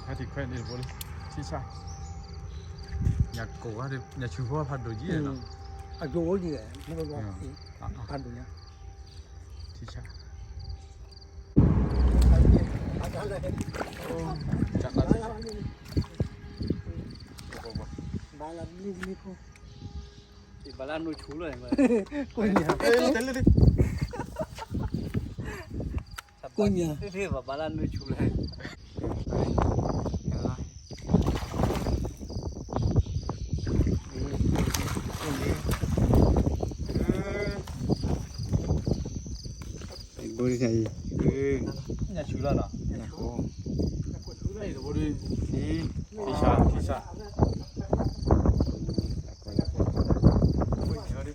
ဟဲတခွဲးန့ၣ်တဘိလံ, ထံဆၣ်, ညၣ်ကိၢ်ဝဲ, ညၣ်ဆူၣ်ဖိဖးဒိၣ်ကံနီၤ, အဒိၣ်အိၣ်ကံ, ဖးဒိၣ်ညါ, ထံဆၣ်, ဘၣ်လၢမ့ၢ်မ့ၢ်ဖိ, ဘၣ်လၢနွံဆူၣ်လၢ, ကိၣ်ညါ, ကိၣ်ညါ, ဘၣ်လၢနွံဆူၣ်လၢ ဘိဒ်အံၤ, ညၣ်ဆူၣ်လီၤနီၤ, ထံဆၣ်, ထံဆၣ်, ဟးဒိၣ်ဒီးနီ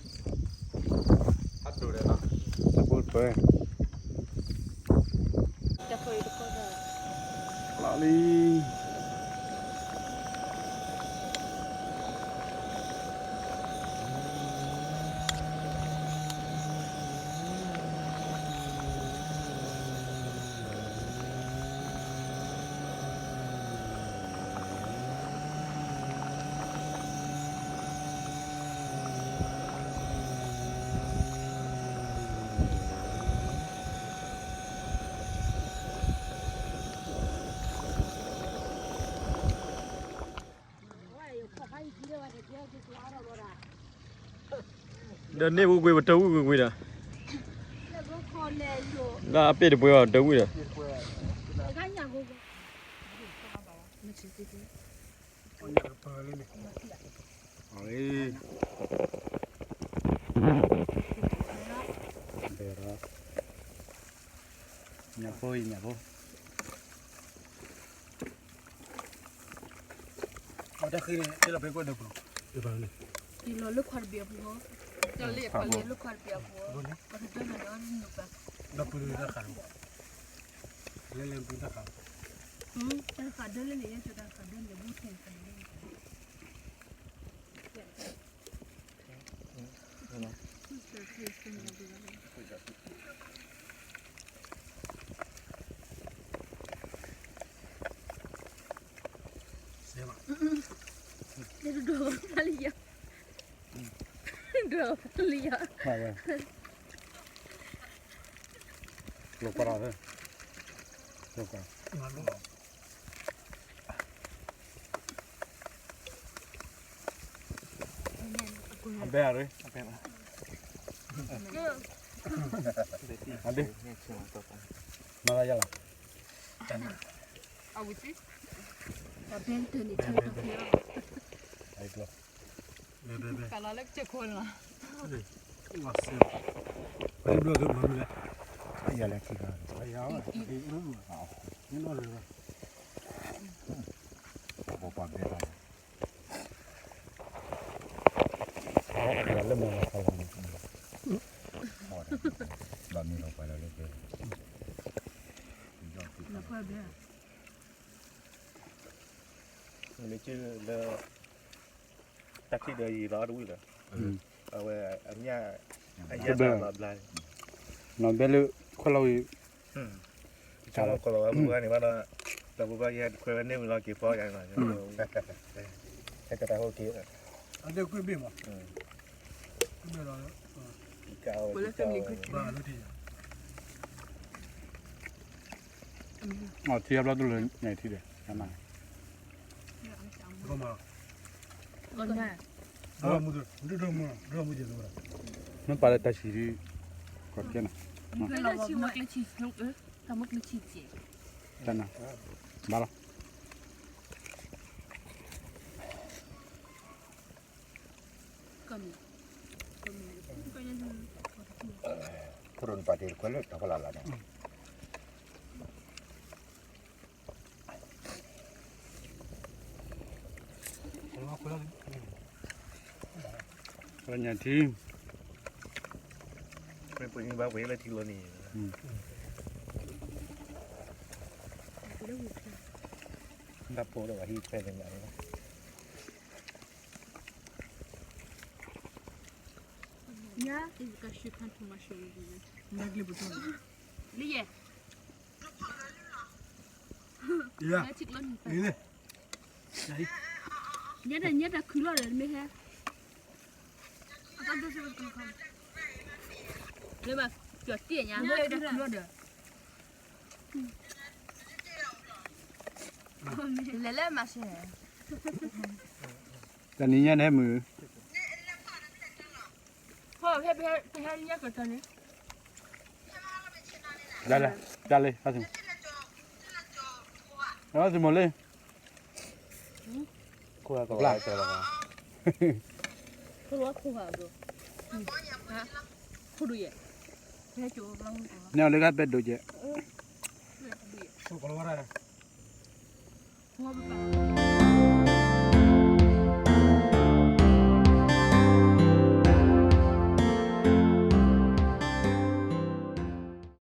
ၤ, တဖိတဖိ, လီၤလံ. ဒီးန့ၢ်ဝံကွံာ် ပတဝံကွံာ်ကွံာ်ဒီး, လၢအပ့ၢ်တပှဲၤဘၣ် တဝံဒီး, ညၣ်ဖိအံၤ ညၣ်ဖိ အတၢ်ဃ့န့ၣ် တလီၤဖဲကွၢ်ဒၢးပူၤ, တလီၤလၢခွါတဘ့ၣ်အပူၤ, တလီၤလၢခွါတဘ့ၣ်အပူၤ, ဒီပုၢ်တၢ်ဃး, လဲၤလဲၤပုၢ်တၢ်ဃး, တၢ်ဃးဒၢလၢန့ၣ် ယဲၢ်ကၠိတၢ်ဃးဒၢလၢဘူၣ်ထဲန့ၣ် ဒိၣ်ဒိၣ်လံယၤ, ဒိၣ်လံယၤ, လိာ်ကွၢ်လီၤ, လိာ်ကွၢ် အဘဲအရ့, အဒ့, မၤလၢယလီၤ, အဘဲတၢ်န့ၣ် ကလီၤလၢကစၢၢ်ခိၣ်လီၤ, ဝါစဲ, ပဘျီကမၤမလဲၣ်, ယၤလၢထံခါ, ယၤ, မ့ၢ်နီၢ်လၢၤဘၣ်, ပပှၤဘဲဘၣ် လၢမၤလီၤဖးလီၤန့ၣ်, ဘၣ်မ့ၢ်လီၤပှၤလၢလၢဘဲ, မ့ၢ်လၢ တၢ်ခံးဒီးယံာ်လီၤတဝံၣ်လီၤ, အဝဲအညၣ်, အညၣ်ဘၣ်လီၤဘျါ, နီၢ်ဘဲလၢခွဲးလီၤဝံၤ, ကလီၤဝဲပူၤဘၣ်န့ၣ်ဘၣ်ဒီး, လီၤပူၤဘၣ်ယဲတခွဲးဝဲန့ၢ်ဝံၤလီၤက့ၤဖီယၤန့ၣ်, ဟဲကတၢ်ဟိက့ၤ, အဒ့ကွ့ၢ်ဘ့ၣ်မး, ကွ့ၢ်ဘ့ၣ်လီၤ, ထံအဘျီတူၢ်လၢညါထံဒီး, မ့ၢ်ပာ်လၢတၢ်ဆံးဒ်, ကီးကဲနီၤ, တၢ်နၤ, ဘၣ်လီၤ. ခိၣ်နပာ်တ့ၢ်တခွဲးလၢတၢ်ဖီလာ်လၢ်န့ၣ်, လၢညါထံ, ပှၤဘၣ်ဝဲလၢထံကျိနံၤ, တၢ်ဖိဒီးပှၤဟံၣ်ခွဲးလၢညါန့ၣ် ညါ, လံယဲၢ်, ညါတၢ် ညါတၢ်ခုၣ်လီၤဒီး မ့ၢ်ဟဲ လၢဘၣ် ပျီၢ်တ့ၢ်ညါ လၢတၢ်ခုၣ်လီၤဒီး လဲၤလဲၤမၤစဲ တနံၤညါန့ၣ်ဟဲမုာ် ဖဲ ဖဲ ဖဲညါကတၢၢ်န့ၣ် ဒ်လဲၣ် ဒ်လဲၣ် ဖါစံၣ်မီၣ် ဖါစံၣ်မီၣ်လံ ခိၣ်ကလါတဲလီၤ ခိၣ်လါခိၣ်ဂၤဘျီ ခိၣ်ဒူယဲ ဖဲကၠိ နဲအီၤလၢကပဲဒိၣ်ကဲ ခိၣ်ကလါ